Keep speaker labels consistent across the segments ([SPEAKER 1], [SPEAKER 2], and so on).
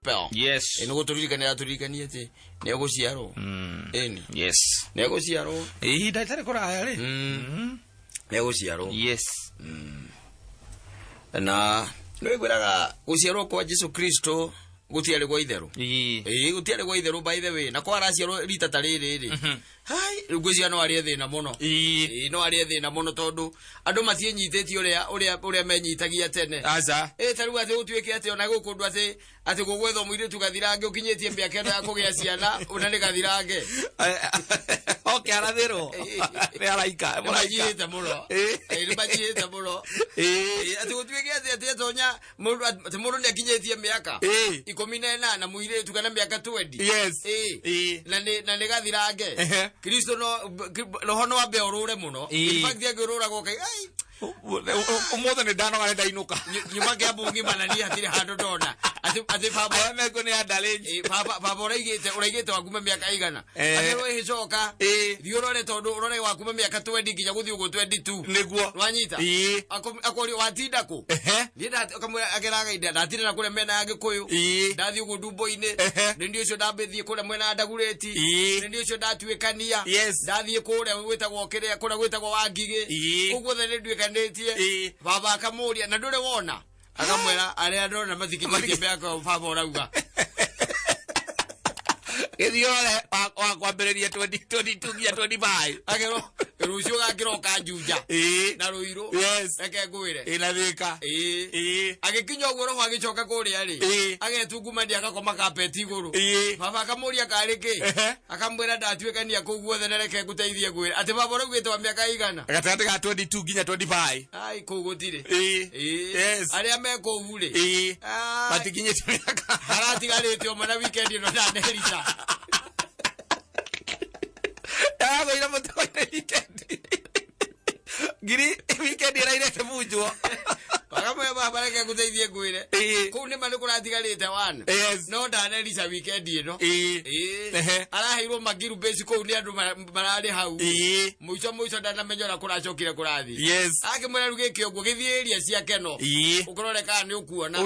[SPEAKER 1] Gospel.
[SPEAKER 2] Yes.
[SPEAKER 1] Nĩ gũtũririkania atũririkanie atĩ nĩ egũciarwo. Ĩni.
[SPEAKER 2] Yes.
[SPEAKER 1] Nĩ egũciarwo.
[SPEAKER 2] Ihinda itarĩ kũraya rĩ.
[SPEAKER 1] Nĩ egũciarwo.
[SPEAKER 2] Yes.
[SPEAKER 1] Na nĩ ngwĩraga gũciarwo kwa Jesu Kristo gũtiarĩ gwa itherũ.
[SPEAKER 2] Ii.
[SPEAKER 1] Ĩĩ, gũtiarĩ gwa itherũ, by the way, na kwa araciarwo rita ta rĩrĩ rĩ, hai, rĩu ngwĩciria no arĩe thĩna mũno.
[SPEAKER 2] Ii.
[SPEAKER 1] Ĩĩ, no arĩe thĩna mũno tondũ andũ matiĩnyitĩtie ũrĩa menyitagia tene.
[SPEAKER 2] Aca.
[SPEAKER 1] Ĩ, ta rĩu atĩ gũtuĩke atĩ ona gũkũ ũndũ atĩ gũgwethwo mũirĩtu gathirange ũkinyĩtie mĩaka ĩno ya kũgĩa ciana, ona nĩ gathirange.
[SPEAKER 2] Oke arathĩrwo. Nĩ araika.
[SPEAKER 1] Nĩ manyiihĩte mũno.
[SPEAKER 2] Ĩ.
[SPEAKER 1] Ĩ, nĩ manyiihĩte mũno.
[SPEAKER 2] Ĩ.
[SPEAKER 1] Ĩ, atĩ gũtuĩke atĩ atonya mũndũ, atĩ mũndũ nĩ akinyĩtie mĩaka
[SPEAKER 2] Ĩ.
[SPEAKER 1] 18 mũirĩtu kana mĩaka 20.
[SPEAKER 2] Yes.
[SPEAKER 1] Ĩ.
[SPEAKER 2] Ĩ.
[SPEAKER 1] Na nĩ gathirange. Kristo no roho no ambe ũrũre mũno.
[SPEAKER 2] Ĩ.
[SPEAKER 1] In fact, angĩũrũraga ũkai ai.
[SPEAKER 2] Ũmũthĩ nĩ ndanoga, nĩ ndainũka.
[SPEAKER 1] Nyuma Kĩambu ng'ima na niĩ hatirĩ handũ ndona atĩ baba
[SPEAKER 2] Arĩa mekuo nĩ underage.
[SPEAKER 1] Ĩ, baba ũraigĩte wakuma mĩaka igana.
[SPEAKER 2] Eh.
[SPEAKER 1] Atĩ ĩcoka
[SPEAKER 2] Ĩ.
[SPEAKER 1] thiĩ ũrore, tondũ ũrore wakuma mĩaka 20 nginya gũthiĩ ũguo 22.
[SPEAKER 2] Nĩguo.
[SPEAKER 1] Wanyita?
[SPEAKER 2] Ĩ.
[SPEAKER 1] Akoria watinda kũ. Niĩ akamwĩra akeraga inda ndatinda na kũrĩa mena ya Gĩkũyũ.
[SPEAKER 2] Ĩ.
[SPEAKER 1] Ndathiĩ ũguo ndumbo-inĩ. Nĩ niĩ ũcio ndambĩthiĩ kũrĩa mwena wa Ndagurĩti.
[SPEAKER 2] Ĩ.
[SPEAKER 1] Nĩ niĩ ũcio ndatuĩkania.
[SPEAKER 2] Yes.
[SPEAKER 1] Ndathiĩ kũrĩa gwĩtagwo kĩrĩa, kũrĩa gwĩtagwo Wangigĩ.
[SPEAKER 2] Ĩ.
[SPEAKER 1] Ũguo othe nĩ nduĩkanĩtie.
[SPEAKER 2] Ĩ.
[SPEAKER 1] Baba akamũria, na ndũrĩ wona? Akamwĩra arĩa ndona mathikinyĩtie mĩaka ĩyo baba ũrauga.
[SPEAKER 2] Gĩthiĩ ũrore wa kwambĩrĩria 2022 nginya 25.
[SPEAKER 1] Akerwo rũciũ gakĩroka Njunja
[SPEAKER 2] Ĩ.
[SPEAKER 1] na Rũirũ.
[SPEAKER 2] Yes.
[SPEAKER 1] Reke ngwĩre.
[SPEAKER 2] Ĩna thĩka.
[SPEAKER 1] Ĩ.
[SPEAKER 2] Ĩ.
[SPEAKER 1] Agĩkinya ũguo roho agĩcoka kũrĩa rĩ,
[SPEAKER 2] Ĩ.
[SPEAKER 1] agetungumania, agakoma kapeti igũrũ.
[SPEAKER 2] Ĩ.
[SPEAKER 1] Baba akamũria karĩ kĩ. Akamwĩra ndatuĩkania kũu guothe, na reke ngũteithie ngwĩre atĩ baba ũraugĩte wa mĩaka igana.
[SPEAKER 2] Gatagatĩ ga 22 nginya 25.
[SPEAKER 1] Ai, kũu gũtirĩ.
[SPEAKER 2] Ĩ.
[SPEAKER 1] Ĩ.
[SPEAKER 2] Yes.
[SPEAKER 1] Arĩa me kũu rĩ,
[SPEAKER 2] Ĩ.
[SPEAKER 1] Ai,
[SPEAKER 2] matikinyĩte mĩaka.
[SPEAKER 1] Haratigarĩte ũmwe na weekend ĩno ndanerita.
[SPEAKER 2] Ndagagũire mũtego-inĩ weekend. Ngiri weekend ĩrairete bunjwo.
[SPEAKER 1] Akamwĩra baba reke ngũteithie ngwĩre.
[SPEAKER 2] Ĩ.
[SPEAKER 1] Kũu nĩma nĩ kũratigarĩte one.
[SPEAKER 2] Yes.
[SPEAKER 1] No ndanerita weekend ĩno.
[SPEAKER 2] Ĩ.
[SPEAKER 1] Ĩ.
[SPEAKER 2] Ehe.
[SPEAKER 1] Araheirwo magiru base kũu nĩ andũ mararĩ hau.
[SPEAKER 2] Ĩ.
[SPEAKER 1] Mũico mũico ndanamenya ũrĩa kũracokire kũrathiĩ.
[SPEAKER 2] Yes.
[SPEAKER 1] Akĩmwĩra rĩu gĩkĩ ũguo, gĩthiĩ area cia Keno.
[SPEAKER 2] Ĩ.
[SPEAKER 1] Ũkũrore kana nĩ ũkuona.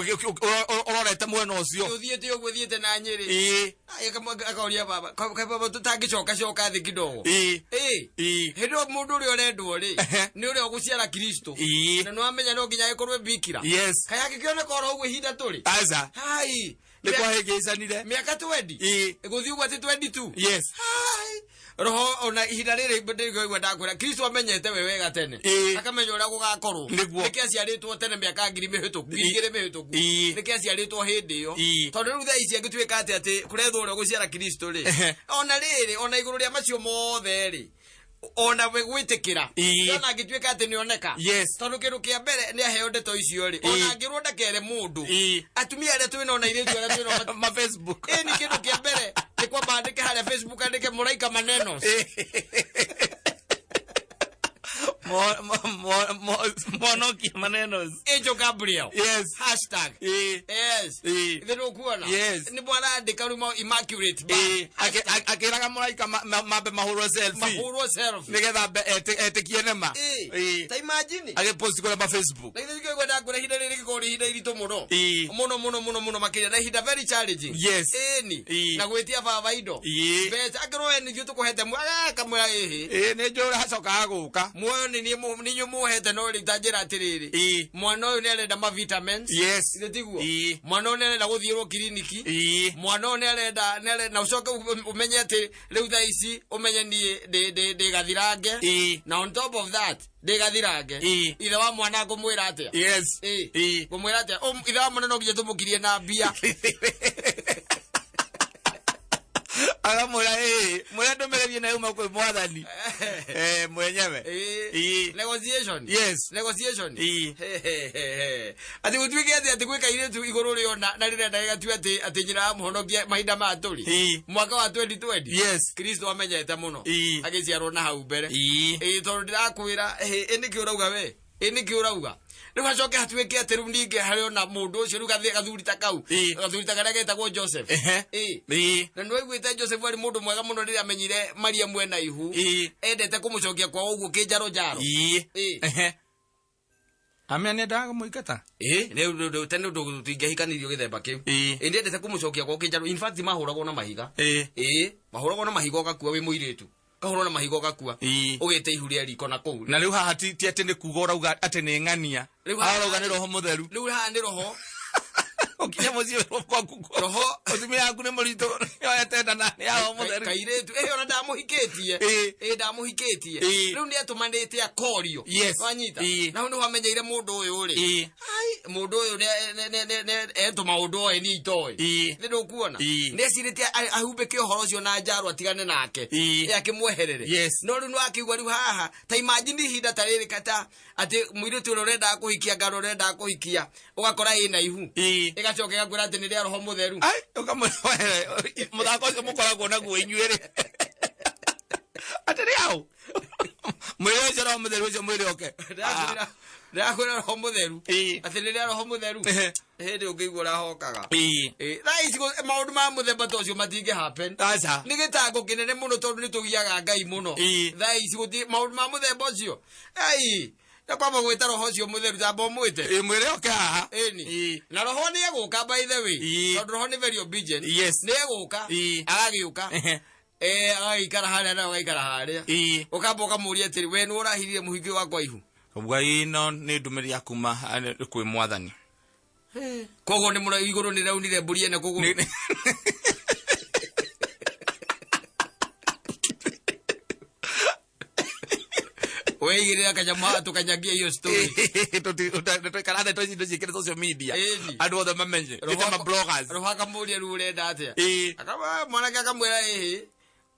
[SPEAKER 2] Ũrorete mwena ũcio.
[SPEAKER 1] Ũthiĩte ũguo, ũthiĩte na Nyĩrĩ.
[SPEAKER 2] Ĩ.
[SPEAKER 1] Ai, akoria baba, kaĩ baba tũtangĩcoka coka thĩ kidogo?
[SPEAKER 2] Ĩ.
[SPEAKER 1] Ĩ.
[SPEAKER 2] Ĩ.
[SPEAKER 1] Hĩndĩ ĩyo mũndũ ũrĩa ũrendwo rĩ, nĩ ũrĩa ũgũciara Kristo.
[SPEAKER 2] Ĩ.
[SPEAKER 1] Na nĩwamenya no nginya agĩkorwo bikira.
[SPEAKER 2] Yes.
[SPEAKER 1] Kaĩ angĩkĩoneka oro ũguo ihinda tũrĩ?
[SPEAKER 2] Aca.
[SPEAKER 1] Hai.
[SPEAKER 2] Nĩ kwahĩngĩcanire.
[SPEAKER 1] Mĩaka 20.
[SPEAKER 2] Ĩ.
[SPEAKER 1] Gũthiĩ ũguo atĩ 22.
[SPEAKER 2] Yes.
[SPEAKER 1] Hai. Roho ona ihinda rĩrĩ ndĩrĩigua ndakwĩra Kristo amenyete we wega tene.
[SPEAKER 2] Ĩ.
[SPEAKER 1] Akamenya ũrĩa gũgakorwo.
[SPEAKER 2] Nĩguo.
[SPEAKER 1] Nĩkĩ aciarĩtwo tene mĩaka ngiri mĩhĩtũku, 2000 mĩhĩtũku?
[SPEAKER 2] Ĩ.
[SPEAKER 1] Nĩkĩ aciarĩtwo hĩndĩ ĩyo?
[SPEAKER 2] Ĩ.
[SPEAKER 1] Tondũ rĩu thaa ici angĩtuĩka atĩ kũrethwo ũrĩa ũgũciara Kristo rĩ, ona rĩrĩ, ona igũrũ rĩa macio mothe rĩ, ona we gwĩtĩkĩra.
[SPEAKER 2] Ĩ.
[SPEAKER 1] Ona angĩtuĩka atĩ nĩoneka.
[SPEAKER 2] Yes.
[SPEAKER 1] Tondũ kĩndũ kĩa mbere nĩ aheo ndeto icio rĩ,
[SPEAKER 2] Ĩ.
[SPEAKER 1] ona angĩrwo ndakere mũndũ.
[SPEAKER 2] Ĩ.
[SPEAKER 1] Atumia arĩa twĩnao na airĩtu arĩa twĩnao
[SPEAKER 2] Ma Facebook.
[SPEAKER 1] Ĩ, nĩ kĩndũ kĩa mbere nĩ kwamba andĩke harĩa Facebook, andĩke mũraika maneno.
[SPEAKER 2] Mwonokia maneno.
[SPEAKER 1] Angel Gabriel.
[SPEAKER 2] Yes.
[SPEAKER 1] Hashtag.
[SPEAKER 2] Ĩ.
[SPEAKER 1] Yes.
[SPEAKER 2] Ĩ.
[SPEAKER 1] Ithe nĩũkuona?
[SPEAKER 2] Yes.
[SPEAKER 1] Nĩ mwarandĩka rĩu immaculate.
[SPEAKER 2] Ĩ. Akĩraga mũraika mambe mahũrwo selfie.
[SPEAKER 1] Mahũrwo selfie.
[SPEAKER 2] Nĩgetha ambe etĩkie nĩma.
[SPEAKER 1] Ĩ.
[SPEAKER 2] Ĩ.
[SPEAKER 1] Ta imagine.
[SPEAKER 2] Agĩpost kũrĩa ma Facebook.
[SPEAKER 1] Na ithe ngĩigua ndakwĩra ihinda rĩrĩ gĩkorwo rĩ ihinda iritũ mũno.
[SPEAKER 2] Ĩ.
[SPEAKER 1] Mũno mũno mũno mũno makĩria, na ihinda very challenging.
[SPEAKER 2] Yes.
[SPEAKER 1] Ĩni.
[SPEAKER 2] Ĩ.
[SPEAKER 1] Na gwĩtia baba indo.
[SPEAKER 2] Ĩ.
[SPEAKER 1] Mbeca angĩrwo we nithuĩ tũkũhete akamwĩra ĩhĩ.
[SPEAKER 2] Ĩ, nĩ njũĩ hacokaga gũka.
[SPEAKER 1] Muoyo nĩ niĩ nĩ inyuĩ muohete, no rĩu ta njĩra atĩrĩrĩ.
[SPEAKER 2] Ĩ.
[SPEAKER 1] Mwana ũyũ nĩ arenda ma vitamins.
[SPEAKER 2] Yes.
[SPEAKER 1] Ithe tiguo?
[SPEAKER 2] Ĩ.
[SPEAKER 1] Mwana ũyũ nĩ arenda gũthiĩrwo kiriniki.
[SPEAKER 2] Ĩ.
[SPEAKER 1] Mwana ũyũ nĩ arenda na ũcoke ũmenye atĩ rĩu thaa ici ũmenye niĩ ndĩ gathirange.
[SPEAKER 2] Ĩ.
[SPEAKER 1] Na on top of that ndĩ gathirange.
[SPEAKER 2] Ĩ.
[SPEAKER 1] Ithe wa mwana ngũmwĩra atĩa?
[SPEAKER 2] Yes.
[SPEAKER 1] Ĩ.
[SPEAKER 2] Ĩ.
[SPEAKER 1] Ngũmwĩra atĩa? Ithe wa mwana no nginya tũmũkirie na mbia.
[SPEAKER 2] Akamwĩra ĩ mwĩra ndũmĩrĩri ĩno yuma kwĩ mwathani mwenyewe.
[SPEAKER 1] Ĩ.
[SPEAKER 2] Ĩ.
[SPEAKER 1] Negotiation.
[SPEAKER 2] Yes.
[SPEAKER 1] Negotiation.
[SPEAKER 2] Ĩ.
[SPEAKER 1] Hehehe. Atĩ gũtuĩke atĩ gwĩ kairĩtu igũrũ rĩona na rĩrenda gĩgatue atĩ nyina wa mũhonokia mahinda maya tũrĩ.
[SPEAKER 2] Ĩ.
[SPEAKER 1] Mwaka wa 2020.
[SPEAKER 2] Yes.
[SPEAKER 1] Kristo amenyete mũno.
[SPEAKER 2] Ĩ.
[SPEAKER 1] Agĩciarwo na hau mbere.
[SPEAKER 2] Ĩ.
[SPEAKER 1] Ĩ, tondũ ndĩrakwĩra ĩ nĩkĩ ũrauga we? Ĩ nĩkĩ ũrauga? Rĩu hacoke hatuĩke atĩ rĩu ningĩ harĩ ona mũndũ ũcio rĩu gathuri ta kau.
[SPEAKER 2] Ĩ.
[SPEAKER 1] Gathuri ta karĩa getagwo Joseph.
[SPEAKER 2] Ehe.
[SPEAKER 1] Ĩ.
[SPEAKER 2] Ĩ.
[SPEAKER 1] Na nĩ waiguĩte Joseph arĩ mũndũ mwega mũno rĩrĩa amenyire Maria mwena ihu.
[SPEAKER 2] Ĩ.
[SPEAKER 1] Endete kũmũcokia kwao ũguo kĩnjaro njaro.
[SPEAKER 2] Ĩ.
[SPEAKER 1] Ĩ.
[SPEAKER 2] Ehe. Amenya nĩendaga kũmũingata.
[SPEAKER 1] Ĩ nĩ tene tũtingĩahikanirio gĩthemba kĩu.
[SPEAKER 2] Ĩĩ.
[SPEAKER 1] Ĩ ndĩendete kũmũcokia gwake njaru. In fact mahũragwo na mahiga.
[SPEAKER 2] Ĩĩ.
[SPEAKER 1] Ĩ mahũragwo na mahiga ũgakua wĩ mũirĩtu. Kahũrwo na mahiga ũgakua.
[SPEAKER 2] Ĩĩ.
[SPEAKER 1] Ũgĩte ihu rĩa riko na kũu.
[SPEAKER 2] Na rĩu haha ti atĩ nĩ kuga ũrauga atĩ nĩ ng'ania.
[SPEAKER 1] Rĩu
[SPEAKER 2] Haha
[SPEAKER 1] haha-
[SPEAKER 2] ũrauga nĩ roho mũtheru.
[SPEAKER 1] Rĩu haha nĩ roho.
[SPEAKER 2] Ũkinya mũciĩ kwaku.
[SPEAKER 1] Roho.
[SPEAKER 2] Mũtumia waku nĩ mũritũ. Nĩoete nda na nĩ ya roho mũtheru.
[SPEAKER 1] Kairĩtu. Ĩ ona ndamũhikĩtie.
[SPEAKER 2] Ĩĩ.
[SPEAKER 1] Ĩ ndamũhikĩtie.
[SPEAKER 2] Ĩĩ.
[SPEAKER 1] Rĩu nĩ atũmanĩte akorio.
[SPEAKER 2] Yes.
[SPEAKER 1] Wanyita.
[SPEAKER 2] Ĩĩ.
[SPEAKER 1] Na hau nĩho amenyeire mũndũ ũyũ rĩ.
[SPEAKER 2] Ĩĩ.
[SPEAKER 1] Ai mũndũ ũyũ nĩ etũ maũndũ oĩ niĩ itoĩ.
[SPEAKER 2] Ĩĩ.
[SPEAKER 1] Nĩ ndũkuona.
[SPEAKER 2] Ĩĩ.
[SPEAKER 1] Nĩ ecirĩtie ahumbĩke ũhoro ũcio na njaro atigane nake.
[SPEAKER 2] Ĩĩ.
[SPEAKER 1] Ĩ akĩmweherere.
[SPEAKER 2] Yes.
[SPEAKER 1] No rĩu nĩwakĩigua rĩu haha ta imagine ihinda ta rĩrĩ kata atĩ mũirĩtu ũrĩa ũrendaga kũhikia ngaro ũrendaga kũhikia ũgakora ĩna ihu.
[SPEAKER 2] Ĩĩ.
[SPEAKER 1] Ĩgacoka ĩgakwĩra atĩ nĩ rĩa roho mũtheru.
[SPEAKER 2] Ai, ũkamwĩra mũthako ũcio mũkoragwo naguo inyuĩ rĩ. Atĩ nĩ aũ? Mwĩre ũcio roho mũtheru ũcio mwĩre oke.
[SPEAKER 1] Ndĩrakwĩra roho mũtheru.
[SPEAKER 2] Ĩĩ.
[SPEAKER 1] Atĩ nĩ rĩa roho mũtheru.
[SPEAKER 2] Ehe.
[SPEAKER 1] Hĩndĩ ũngĩigua ũrahokaga.
[SPEAKER 2] Ĩĩ.
[SPEAKER 1] Ĩ, thaa ici maũndũ ma mũthemba ta ũcio matingĩ happen.
[SPEAKER 2] Aca.
[SPEAKER 1] Nĩ gĩtango kĩnene mũno tondũ nĩ tũgiaga Ngai mũno.
[SPEAKER 2] Ĩĩ.
[SPEAKER 1] Thaa ici gũtirĩ maũndũ ma mũthemba ũcio. Ai, na kwamba gwĩta roho ũcio mũtheru tamba ũmwĩte.
[SPEAKER 2] Ĩĩ, mwĩre oke haha.
[SPEAKER 1] Ĩni.
[SPEAKER 2] Ĩĩ.
[SPEAKER 1] Na roho nĩ egũka by the way.
[SPEAKER 2] Ĩĩ.
[SPEAKER 1] Tondũ roho nĩ very obedient.
[SPEAKER 2] Yes.
[SPEAKER 1] Nĩ egũka.
[SPEAKER 2] Ĩĩ.
[SPEAKER 1] Agagĩũka.
[SPEAKER 2] Ehe.
[SPEAKER 1] Agagĩikara harĩa nawe ũgaikara harĩa.
[SPEAKER 2] Ĩĩ.
[SPEAKER 1] Ũkamba ũkamũria atĩrĩ, we nĩ ũrahirire mũhiki wakwa ihu.
[SPEAKER 2] Ũguo ĩno nĩ ndũmĩrĩri ya kuma kwĩ mwathani.
[SPEAKER 1] Koguo nĩ mũra igũrũ nĩ raunire mbũri ene kũgũrũ. Weigĩrĩra kanyamũ haha tũkanyagie hiyo story.
[SPEAKER 2] Tũikara thĩ tũciĩkĩre social media.
[SPEAKER 1] Ĩni.
[SPEAKER 2] Andũ othe mamenye. Twĩte ma bloggers.
[SPEAKER 1] Roho akamũria rĩu ũrenda atĩa.
[SPEAKER 2] Ĩĩ.
[SPEAKER 1] Mwanake akamwĩra ĩhĩ.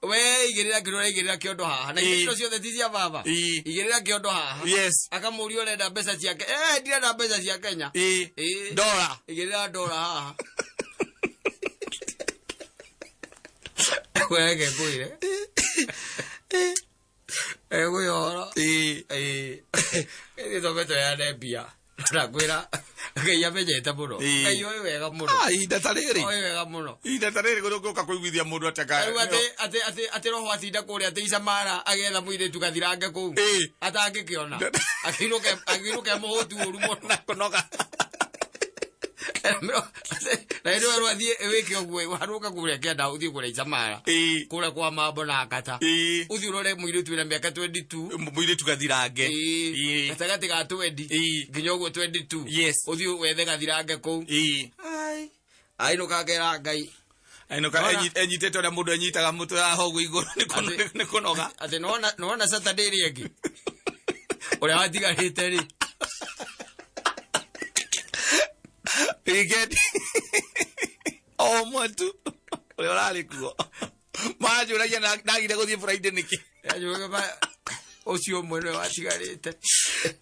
[SPEAKER 1] We igĩrĩra kĩrĩa ũraigĩrĩra kĩondo haha. Na
[SPEAKER 2] Ĩĩ.
[SPEAKER 1] indo ciothe ti cia baba.
[SPEAKER 2] Ĩĩ.
[SPEAKER 1] Igĩrĩra kĩondo haha.
[SPEAKER 2] Yes.
[SPEAKER 1] Akamũria ũrenda mbeca cia Kenya. Ndirenda mbeca cia Kenya.
[SPEAKER 2] Ĩĩ.
[SPEAKER 1] Ĩĩ.
[SPEAKER 2] Ndora.
[SPEAKER 1] Igĩrĩra ndora haha. Wege ngwĩre. Egwĩ ũhoro.
[SPEAKER 2] Ĩĩ.
[SPEAKER 1] Ĩĩ. Ĩĩ thomete ya mbia. Ndakwĩra Ngai amenyete mũno.
[SPEAKER 2] Ĩĩ.
[SPEAKER 1] Ngai oĩ wega mũno.
[SPEAKER 2] Ah, ihinda ta rĩrĩ.
[SPEAKER 1] Oĩ wega mũno.
[SPEAKER 2] Ihinda ta rĩrĩ gũka kũiguithia mũndũ atĩ
[SPEAKER 1] Rĩu atĩ atĩ atĩ atĩ roho atinda kũrĩa atĩ Icamara agetha mũirĩtu gathirange kũu.
[SPEAKER 2] Ĩĩ.
[SPEAKER 1] Atangĩkĩona. Akĩinũke akĩinũke mũhũtu ũru mũno.
[SPEAKER 2] Na kũnoga.
[SPEAKER 1] Na hĩndĩ ĩyo athiĩ wĩke ũguo warũka kũrĩa kĩanda ũthiĩ kũrĩa Icamara.
[SPEAKER 2] Ĩĩ.
[SPEAKER 1] Kũrĩa kwa mambo na ngata.
[SPEAKER 2] Ĩĩ.
[SPEAKER 1] Ũthiĩ ũrore mũirĩtu wĩna mĩaka 22.
[SPEAKER 2] Mũirĩtu gathirange.
[SPEAKER 1] Ĩĩ.
[SPEAKER 2] Ĩĩ.
[SPEAKER 1] Gatagatĩ ga 20.
[SPEAKER 2] Ĩĩ.
[SPEAKER 1] Nginya ũguo 22.
[SPEAKER 2] Yes.
[SPEAKER 1] Ũthiĩ wethe gathirange kũu.
[SPEAKER 2] Ĩĩ.
[SPEAKER 1] Ai. Ainũka akera Ngai.
[SPEAKER 2] Ainũka
[SPEAKER 1] Nona-
[SPEAKER 2] enyitĩte ũrĩa mũndũ enyitaga mũtwe haha ũguo igũrũ nĩ kũnoga.
[SPEAKER 1] Atĩ nĩwona Saturday ĩrĩa ĩngĩ. Ũrĩa watigarĩte rĩ.
[SPEAKER 2] Weekend. O ũmwe tu. Ũrĩa ũrarĩ kuo. Manjũragia ndagire gũthiĩ Friday nĩkĩ.
[SPEAKER 1] Yanjũraga ũcio ũmwe nĩwe watigarĩte.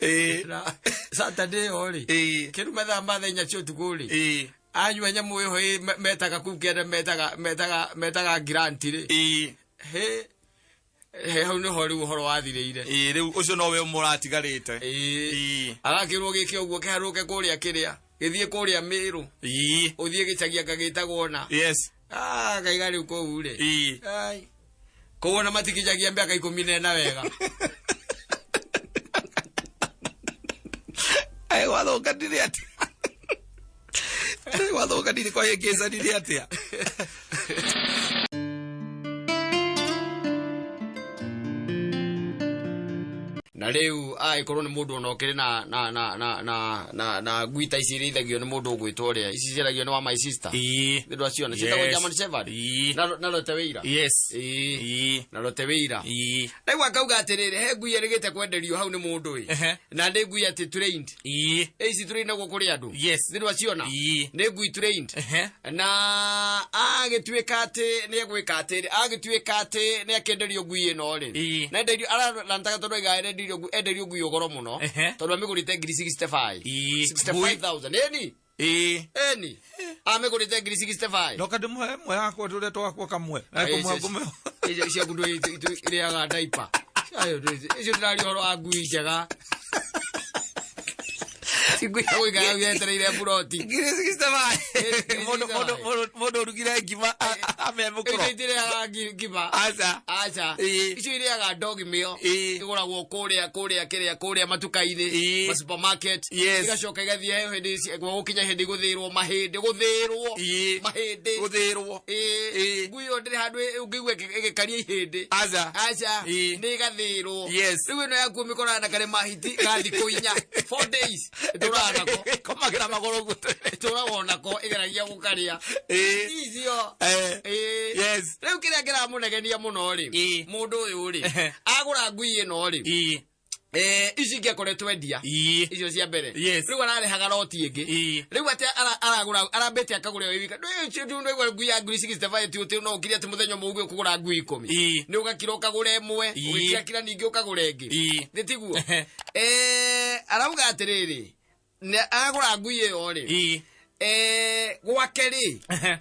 [SPEAKER 2] Ĩĩ.
[SPEAKER 1] Na Saturday ĩyo rĩ.
[SPEAKER 2] Ĩĩ.
[SPEAKER 1] Kĩndũ mathaa ma thaa inya cia ũtukũ rĩ.
[SPEAKER 2] Ĩĩ.
[SPEAKER 1] Anyua nyamũ ĩyo ĩ metaga kũu kĩanda metaga metaga metaga grant rĩ.
[SPEAKER 2] Ĩĩ.
[SPEAKER 1] He he hau nĩho rĩu ũhoro wathirĩire.
[SPEAKER 2] Ĩĩ, rĩu ũcio nowe ũmwe ũratigarĩte.
[SPEAKER 1] Ĩĩ.
[SPEAKER 2] Ĩĩ.
[SPEAKER 1] Agakĩrwo gĩke ũguo kĩharũke kũrĩa kĩrĩa. Gĩthiĩ kũrĩa Mĩrũ.
[SPEAKER 2] Ĩĩ.
[SPEAKER 1] Ũthiĩ gĩcagi anga gĩtagwo na.
[SPEAKER 2] Yes.
[SPEAKER 1] Ah, kaiga rĩu kũu rĩ.
[SPEAKER 2] Ĩĩ.
[SPEAKER 1] Ai. Kũu ona matikinyagia mĩaka 14 wega.
[SPEAKER 2] Ai gwathũkanire atĩa? Gwathũkanire kwahĩngĩcanire atĩa?
[SPEAKER 1] Na rĩu agĩkorwo nĩ mũndũ ona ũkĩrĩ na na na na na na na ngui ta ici irĩithagio nĩ mũndũ ũgwĩtwo ũrĩa ici ciaragio nĩ wa my sister.
[SPEAKER 2] Ĩĩ.
[SPEAKER 1] Nĩ ndwaciona ciĩtagwo
[SPEAKER 2] Yes.
[SPEAKER 1] German Shepherd.
[SPEAKER 2] Ĩĩ.
[SPEAKER 1] Na Lotte Wĩira.
[SPEAKER 2] Yes.
[SPEAKER 1] Ĩĩ.
[SPEAKER 2] Ĩĩ.
[SPEAKER 1] Na Lotte Wĩira.
[SPEAKER 2] Ĩĩ.
[SPEAKER 1] Rĩu akauga atĩrĩrĩ he ngui ĩrĩgĩte kwenderio hau nĩ mũndũ ĩ.
[SPEAKER 2] Ehe.
[SPEAKER 1] Na nĩ ngui atĩ trained.
[SPEAKER 2] Ĩĩ.
[SPEAKER 1] Ĩ ici trainagwo kũrĩ andũ.
[SPEAKER 2] Yes.
[SPEAKER 1] Nĩ ndwaciona.
[SPEAKER 2] Ĩĩ.
[SPEAKER 1] Nĩ ngui trained.
[SPEAKER 2] Ehe.
[SPEAKER 1] Na agĩtuĩka atĩ nĩ egwĩka atĩ agĩtuĩka atĩ nĩ akĩenderio ngui ĩno rĩ.
[SPEAKER 2] Ĩĩ.
[SPEAKER 1] Na enderio ararantaga tondũ aiga enderio ngui goro mũno.
[SPEAKER 2] Ehe.
[SPEAKER 1] Tondũ amĩgũrĩte ngiri 65.
[SPEAKER 2] Ĩĩ.
[SPEAKER 1] 65,000. Ĩni.
[SPEAKER 2] Ĩĩ.
[SPEAKER 1] Ĩni. Amĩgũrĩte ngiri 65.
[SPEAKER 2] Ndoka ndĩmũhe ĩmwe yakwa tũrĩa twakwa kamwe. Na
[SPEAKER 1] Ĩĩ,
[SPEAKER 2] kũmũhe
[SPEAKER 1] icio-
[SPEAKER 2] ngũmũhe.
[SPEAKER 1] Icio ciaku ndũrĩaga diaper. Ayo, icio ndĩraria ũhoro wa ngui njega. Ti ngui ya gũikara yetereire buroti.
[SPEAKER 2] Ngiri 65.
[SPEAKER 1] Ngiri
[SPEAKER 2] Mũndũ
[SPEAKER 1] 65.
[SPEAKER 2] mũndũ mũndũ Mũndũ ũrugire ngima amemũkũro.
[SPEAKER 1] Icio itirehaga ngima.
[SPEAKER 2] Aca.
[SPEAKER 1] Aca.
[SPEAKER 2] Ĩĩ.
[SPEAKER 1] Icio irehaga dog meal.
[SPEAKER 2] Ĩĩ.
[SPEAKER 1] Igũragwo kũrĩa kũrĩa kĩrĩa kũrĩa matuka-inĩ.
[SPEAKER 2] Ĩĩ.
[SPEAKER 1] Ma supermarket.
[SPEAKER 2] Yes.
[SPEAKER 1] Igacoka igathiĩ hĩndĩ gũkinya hĩndĩ gũthĩrwo mahĩndĩ gũthĩrwo.
[SPEAKER 2] Ĩĩ.
[SPEAKER 1] Mahĩndĩ.
[SPEAKER 2] Gũthĩrwo.
[SPEAKER 1] Ĩĩ.
[SPEAKER 2] Ĩĩ.
[SPEAKER 1] Ngui ĩyo ndĩrĩ handũ ũngĩigua ĩgĩkaria ihĩndĩ.
[SPEAKER 2] Aca.
[SPEAKER 1] Aca.
[SPEAKER 2] Ĩĩ.
[SPEAKER 1] Nĩ ĩgathĩrwo.
[SPEAKER 2] Yes.
[SPEAKER 1] Rĩu ĩno yaku ũmĩkoraga na karĩ mahiti ga thikũ 4. 4 days. Ĩtũraga nako.
[SPEAKER 2] Ĩkomagĩra magũrũ ũguo.
[SPEAKER 1] Ĩtũraga onako ĩgeragia gũkarĩa.
[SPEAKER 2] Ĩĩ.
[SPEAKER 1] Icio.
[SPEAKER 2] Eh.
[SPEAKER 1] Ĩĩ.
[SPEAKER 2] Yes.
[SPEAKER 1] Rĩu kĩrĩa kĩramũnegenia mũno rĩ,
[SPEAKER 2] Ĩĩ.
[SPEAKER 1] mũndũ ũyũ rĩ,
[SPEAKER 2] Ehe.
[SPEAKER 1] agũra ngui ĩno rĩ,
[SPEAKER 2] Ĩĩ.
[SPEAKER 1] ici ingĩ akoretwo endia.
[SPEAKER 2] Ĩĩ.
[SPEAKER 1] Icio cia mbere.
[SPEAKER 2] Yes.
[SPEAKER 1] Rĩu ararĩhaga roti ĩngĩ.
[SPEAKER 2] Ĩĩ.
[SPEAKER 1] Rĩu atĩ aragũra arambĩte akagũra ĩyo wika. Ndũigua ngui ya ngiri 65 ti ũtĩ no ũkire atĩ mũthenya ũmwe uge ũkũgũra ngui 10.
[SPEAKER 2] Ĩĩ.
[SPEAKER 1] Nĩ ũgakira ũkagũra ĩmwe,
[SPEAKER 2] Ĩĩ.
[SPEAKER 1] ũgĩkirakira ningĩ ũkagũra ĩngĩ.
[SPEAKER 2] Ĩĩ.
[SPEAKER 1] Nĩ tiguo?
[SPEAKER 2] Ehe.
[SPEAKER 1] Arauga atĩrĩrĩ, nĩ agũra ngui ĩyo rĩ,
[SPEAKER 2] Ĩĩ.
[SPEAKER 1] Gwake rĩ,
[SPEAKER 2] Ehe.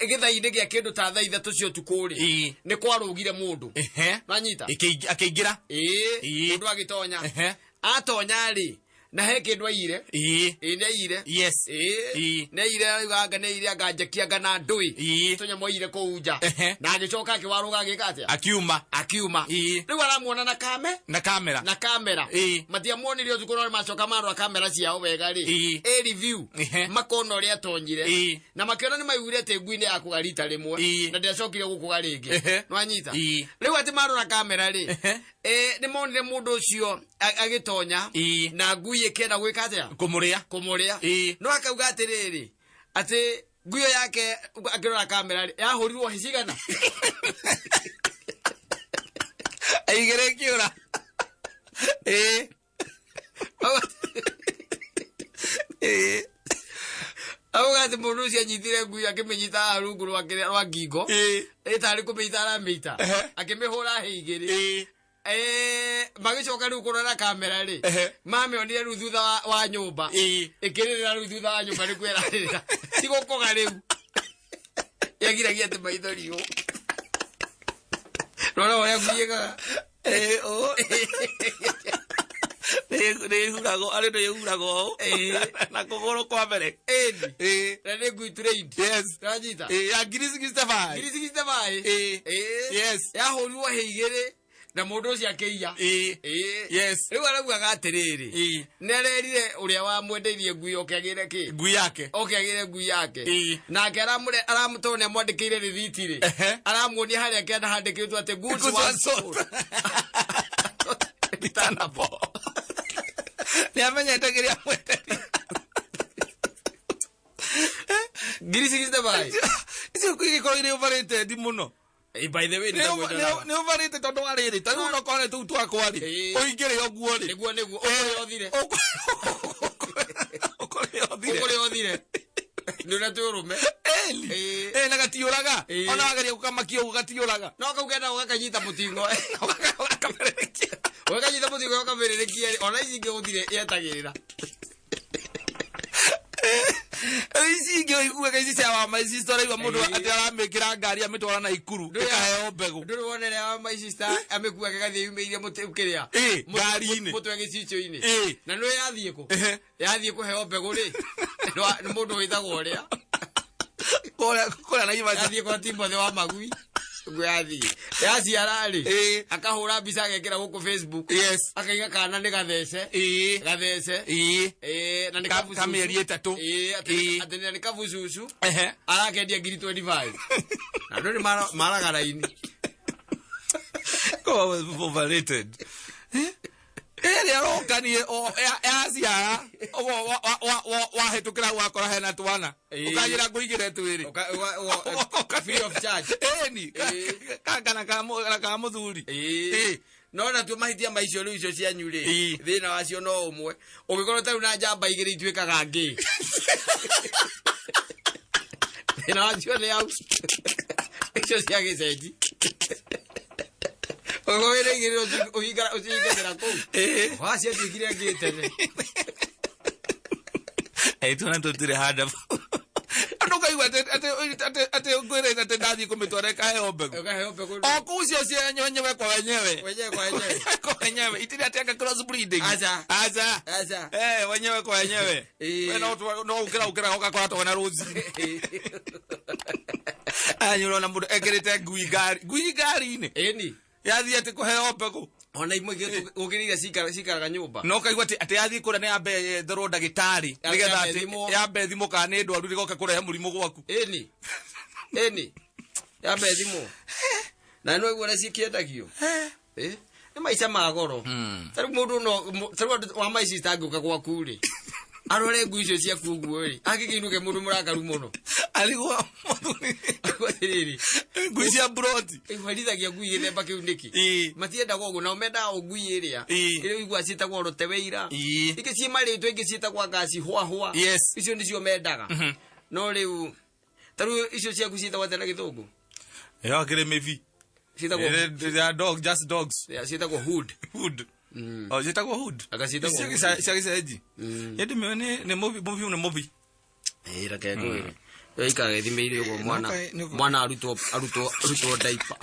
[SPEAKER 1] gĩthaa-inĩ gĩa kĩndũ ta thaa 3 cia ũtukũ rĩ,
[SPEAKER 2] Ĩĩ.
[SPEAKER 1] nĩ kwarũgire mũndũ.
[SPEAKER 2] Ehe.
[SPEAKER 1] Nanyita?
[SPEAKER 2] Akĩingĩra.
[SPEAKER 1] Ĩĩ,
[SPEAKER 2] Ĩĩ.
[SPEAKER 1] mũndũ agĩtonya.
[SPEAKER 2] Ehe.
[SPEAKER 1] Atonya rĩ, na he kĩndũ aiyire.
[SPEAKER 2] Ĩĩ.
[SPEAKER 1] Ĩĩ, nĩ aiyire.
[SPEAKER 2] Yes.
[SPEAKER 1] Ĩĩ.
[SPEAKER 2] Ĩĩ.
[SPEAKER 1] Nĩ aiyire, arauga anga nĩ aiyire anga njeki anga na ndũĩ.
[SPEAKER 2] Ĩĩ.
[SPEAKER 1] Tũnyamũ aiyire kũu nja.
[SPEAKER 2] Ehe.
[SPEAKER 1] Na agĩcoka akĩwarũga agĩka atĩa?
[SPEAKER 2] Akiuma.
[SPEAKER 1] Akiuma.
[SPEAKER 2] Ĩĩ.
[SPEAKER 1] Rĩu aramuona na kame?
[SPEAKER 2] Na kamera.
[SPEAKER 1] Na kamera.
[SPEAKER 2] Ĩĩ.
[SPEAKER 1] Matiamuonire ũtukũ no macoka marora kamera ciao wega rĩ.
[SPEAKER 2] Ĩĩ.
[SPEAKER 1] Ĩ review.
[SPEAKER 2] Ehe.
[SPEAKER 1] Makona ũrĩa atonyire.
[SPEAKER 2] Ĩĩ.
[SPEAKER 1] Na makĩona nĩ maiguire atĩ ngui nĩ yakũga rita rĩmwe.
[SPEAKER 2] Ĩĩ.
[SPEAKER 1] Na ndĩacokire gũkũga rĩngĩ.
[SPEAKER 2] Ehe.
[SPEAKER 1] Nĩwanyita?
[SPEAKER 2] Ĩĩ.
[SPEAKER 1] Rĩu atĩ marora kamera rĩ.
[SPEAKER 2] Ehe.
[SPEAKER 1] Nĩ monire mũndũ ũcio agĩtonya.
[SPEAKER 2] Ĩĩ.
[SPEAKER 1] Na ngui ĩkĩenda gwĩka atĩa?
[SPEAKER 2] Kũmũrĩa.
[SPEAKER 1] Kũmũrĩa.
[SPEAKER 2] Ĩĩ.
[SPEAKER 1] No akauga atĩrĩrĩ, atĩ ngui ĩyo yake akĩrora kamera rĩ, yahũrirwo hĩ cigana?
[SPEAKER 2] Aigĩrĩ kĩũra. Ĩĩ. Ĩĩ.
[SPEAKER 1] Auga atĩ mũndũ ũcio anyitire ngui akĩmĩnyita haha rungu rwa kĩrĩa rwa ngingo.
[SPEAKER 2] Ĩĩ.
[SPEAKER 1] Ĩtarĩ kũmĩita aramĩita.
[SPEAKER 2] Ehe.
[SPEAKER 1] Akĩmĩhũra hĩ igĩrĩ.
[SPEAKER 2] Ĩĩ.
[SPEAKER 1] Magĩcoka rĩu kũrora kamera rĩ,
[SPEAKER 2] Ehe.
[SPEAKER 1] mamĩonire rĩu thutha wa nyũmba.
[SPEAKER 2] Ĩĩ.
[SPEAKER 1] Ĩkĩrĩrĩra rĩu thutha wa nyũmba nĩkuo ĩrarĩrĩra. Ti gũkũga rĩu. Yagiragia atĩ maithori ũũ. Rora ũrĩa ngui ĩkaga.
[SPEAKER 2] Ĩĩ, ũũ. Nĩ ĩhuragwo, arĩ nĩ ĩhuragwo ũũ.
[SPEAKER 1] Ĩĩ.
[SPEAKER 2] Na kũgũrũ kwa mbere.
[SPEAKER 1] Ĩni.
[SPEAKER 2] Ĩĩ.
[SPEAKER 1] Na nĩ ngui trained.
[SPEAKER 2] Yes.
[SPEAKER 1] Nĩwanyita?
[SPEAKER 2] Ĩĩ, ya ngiri 65.
[SPEAKER 1] Ngiri 65.
[SPEAKER 2] Ĩĩ.
[SPEAKER 1] Ĩĩ.
[SPEAKER 2] Yes.
[SPEAKER 1] Yahũrirwo hĩ igĩrĩ na mũndũ ũcio akĩiya.
[SPEAKER 2] Ĩĩ.
[SPEAKER 1] Ĩĩ.
[SPEAKER 2] Yes.
[SPEAKER 1] Rĩu araugaga atĩrĩrĩ,
[SPEAKER 2] Ĩĩ.
[SPEAKER 1] nĩ arerire ũrĩa wamwendeirie ngui oke agĩre kĩ?
[SPEAKER 2] Ngui yake.
[SPEAKER 1] Oke agĩre ngui yake.
[SPEAKER 2] Ĩĩ.
[SPEAKER 1] Nake aramũtondũ nĩ amwandĩkĩire rĩthiti rĩ.
[SPEAKER 2] Ehe.
[SPEAKER 1] Aramuonia harĩa kĩanda handĩkĩtwo atĩ goods
[SPEAKER 2] Goods
[SPEAKER 1] once
[SPEAKER 2] once sold.
[SPEAKER 1] sold.
[SPEAKER 2] Returnable. Nĩ amenyete kĩrĩa amwenderia.
[SPEAKER 1] Ngiri 65.
[SPEAKER 2] Icio igĩkorwo irĩ overrated mũno.
[SPEAKER 1] By the way,
[SPEAKER 2] Nĩ overrated tondũ wa rĩrĩ, ta rĩu onokorwo nĩ tũu twakwa rĩ,
[SPEAKER 1] Ĩĩ.
[SPEAKER 2] ũingĩre ũguo rĩ.
[SPEAKER 1] Nĩguo, nĩguo, ũkũrĩa ũthire.
[SPEAKER 2] Ũkũrĩa ũthire.
[SPEAKER 1] Ũkũrĩa ũthire. Nĩ ũrĩa twĩ ũrũme.
[SPEAKER 2] Ĩni.
[SPEAKER 1] Ĩĩ.
[SPEAKER 2] Ĩĩ, na gatiũraga.
[SPEAKER 1] Ĩĩ.
[SPEAKER 2] Ona wageria gũkamakia ũguo gatiũraga.
[SPEAKER 1] No kau kenda gakanyita mũtingo.
[SPEAKER 2] Gakamererekia.
[SPEAKER 1] Gakanyita mũtingo gakamererekia rĩ, ona ici ingĩ gũtirĩ yetagĩrĩra.
[SPEAKER 2] Ici ingĩ ũiguaga ici cia wa my sister ũraigua mũndũ
[SPEAKER 1] Ĩĩ.
[SPEAKER 2] atĩ aramĩkĩra ngari amĩtwara na ikuru ĩkaheo mbegũ.
[SPEAKER 1] Ndũrĩ wona ĩrĩa wa my sister amĩkuaga ĩgathiĩ yumĩirie mũtĩ kĩrĩa?
[SPEAKER 2] Ĩĩ, ngari-inĩ.
[SPEAKER 1] Mũtwe gĩcicio-inĩ.
[SPEAKER 2] Ĩĩ.
[SPEAKER 1] Na nĩwe yathiĩ kũ?
[SPEAKER 2] Ehe.
[SPEAKER 1] Yathiĩ kũheo mbegũ rĩ, nĩ mũndũ wĩtagwo ũrĩa.
[SPEAKER 2] Kũrĩa Naivasha.
[SPEAKER 1] Yathiĩ kwa Timothy wa Magui. Ũguo yathiĩ. Yaciara rĩ,
[SPEAKER 2] Ĩĩ.
[SPEAKER 1] akahũra mbica agekĩra gũkũ Facebook.
[SPEAKER 2] Yes.
[SPEAKER 1] Akaiga kana nĩ gathece.
[SPEAKER 2] Ĩĩ.
[SPEAKER 1] Gathece.
[SPEAKER 2] Ĩĩ.
[SPEAKER 1] Ĩĩ, na nĩ kabucucu.
[SPEAKER 2] Ka mĩeri 3.
[SPEAKER 1] Ĩĩ,
[SPEAKER 2] Ĩĩ.
[SPEAKER 1] atĩ nĩ kabucucu.
[SPEAKER 2] Ehe.
[SPEAKER 1] Arakendia ngiri 25. Na andũ nĩ maraga raini.
[SPEAKER 2] Overrated. Ĩrĩa ũrokanie yaciara wahĩtũkĩra wakora hena twana.
[SPEAKER 1] Ĩĩ.
[SPEAKER 2] Ũkanjĩra ngũigĩre twĩrĩ.
[SPEAKER 1] Free of charge.
[SPEAKER 2] Ĩni.
[SPEAKER 1] Ĩĩ.
[SPEAKER 2] Kana ka mũthuri.
[SPEAKER 1] Ĩĩ.
[SPEAKER 2] Ĩĩ.
[SPEAKER 1] No natuo mahitia ma icio rĩu icio cianyu rĩ,
[SPEAKER 2] Ĩĩ.
[SPEAKER 1] thĩna wacio no ũmwe. Ũngĩkorwo ta rĩu na njamba igĩrĩ ituĩkaga ngĩ. Thĩna wacio nĩ hau. Icio cia gĩcenji. Ũngĩkorwo wĩna igĩrĩ ũcihingagĩra kũu.
[SPEAKER 2] Ĩĩ.
[SPEAKER 1] Wa ciatuĩkire ngĩ tene.
[SPEAKER 2] Ĩĩ, twana tũtirĩ handũ. No kaigua atĩ atĩ atĩ atĩ ngwĩrĩte atĩ ndathiĩ kũmĩtwara ĩkaheo mbegũ.
[SPEAKER 1] Ũkaheo mbegũ.
[SPEAKER 2] O kũu cio cia wenyewe kwa wenyewe.
[SPEAKER 1] Wenyewe kwa wenyewe.
[SPEAKER 2] Kwa wenyewe. Itirĩ atĩ anga cross breeding.
[SPEAKER 1] Aca.
[SPEAKER 2] Aca.
[SPEAKER 1] Aca.
[SPEAKER 2] Eh, wenyewe kwa wenyewe.
[SPEAKER 1] Ĩĩ.
[SPEAKER 2] We no no ũkĩra ũkĩra ũgakora twana rũcinĩ. Aya ũrona mũndũ ekĩrĩte ngui ngari. Ngui ngari-inĩ.
[SPEAKER 1] Ĩni.
[SPEAKER 2] Yathiĩ atĩ kũheo mbegũ.
[SPEAKER 1] Ona imwe gũkĩrĩire cikaraga nyũmba.
[SPEAKER 2] No kaigua atĩ atĩ yathiĩ kũrĩa nĩ yambe yetherwo ndagĩtarĩ.
[SPEAKER 1] Yambe
[SPEAKER 2] Nĩgetha atĩ
[SPEAKER 1] ĩthimwo.
[SPEAKER 2] yambe ĩthimwo kana nĩ ndwaru rĩgoka kũrehe mũrimũ gwaku.
[SPEAKER 1] Ĩni. Ĩni. Yambe ĩthimwo. Na no iguo cikĩendagio. Ĩ? Nĩ maica ma goro. Ta rĩu mũndũ no ta rĩu andũ wa my sister angĩũka gwaku rĩ. Arore ngui icio ciaku ũguo rĩ. Angĩkĩinũke mũndũ mũrakaru mũno.
[SPEAKER 2] Arigwo mũthuri.
[SPEAKER 1] Atĩrĩrĩ.
[SPEAKER 2] Ngui cia mburoti.
[SPEAKER 1] Ĩhwerithagia ngui gĩthemba kĩu nĩkĩ?
[SPEAKER 2] Ĩĩ.
[SPEAKER 1] Matiendaga ũguo nao mendaga o ngui ĩrĩa.
[SPEAKER 2] Ĩĩ.
[SPEAKER 1] Ĩrĩa ũiguaga ciĩtagwo roteweira.
[SPEAKER 2] Ĩĩ.
[SPEAKER 1] Ingĩ ciĩ marĩtwa ingĩ ciĩtagwo anga cihwahwa.
[SPEAKER 2] Yes.
[SPEAKER 1] Icio nĩcio mendaga. No rĩu ta rĩu icio ciaku ciĩtagwo atĩa na gĩthũngũ?
[SPEAKER 2] Ĩyo akĩrĩ mĩbi.
[SPEAKER 1] Ciĩtagwo
[SPEAKER 2] They are dog, just dogs.
[SPEAKER 1] Yeah, ciĩtagwo hood.
[SPEAKER 2] Hood. Oh, ciĩtagwo hood.
[SPEAKER 1] Anga ciĩtagwo
[SPEAKER 2] Cia
[SPEAKER 1] hood.
[SPEAKER 2] cia gĩcenji. Ĩndĩ mĩo nĩ nĩ mũbi mũbi nĩ mũbi.
[SPEAKER 1] Ĩĩ reke ngwĩre. Yo ikaraga ĩthimĩire ũguo mwana
[SPEAKER 2] Nĩ-
[SPEAKER 1] mwana arutwo arutwo arutwo diaper.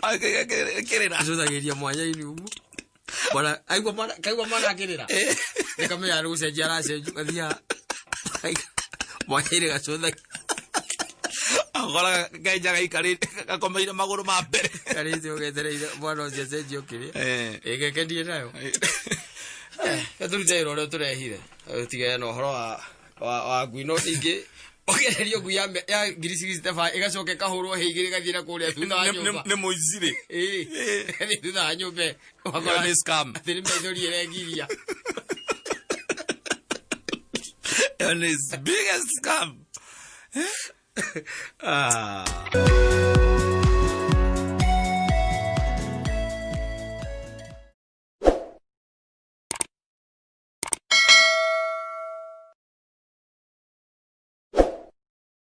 [SPEAKER 2] Kĩrĩra.
[SPEAKER 1] Acũthagĩria mwanya-inĩ ũguo. Mwana aigua mwana kaigua mwana akĩrĩra. Nĩkamenya nĩ gũcenjia aracenjia gathiaga mwanya-inĩ gacũthagia.
[SPEAKER 2] Akoraga kenja gaikarĩte gakomeire magũrũ ma mbere.
[SPEAKER 1] Karĩte ũgetereire mwana ũcio acenjio kĩrĩa.
[SPEAKER 2] Eh.
[SPEAKER 1] Ĩgekenie nayo. Tũrute wĩra ũrĩa tũrehire. Tũtigane na ũhoro wa wa ngui no ningĩ ũgererio ngui ya 65,000 ĩgacoka ĩkahũrwo hĩ igĩrĩ ĩgathiĩ na kũrĩa thutha wa nyũmba.
[SPEAKER 2] Nĩ mũici rĩ.
[SPEAKER 1] Ĩĩ. Ĩgathiĩ thutha wa nyũmba
[SPEAKER 2] Ĩyo nĩ scam.
[SPEAKER 1] Atĩ nĩ maithori ĩregiria.
[SPEAKER 2] Ĩyo nĩ biggest scam.
[SPEAKER 1] Ah.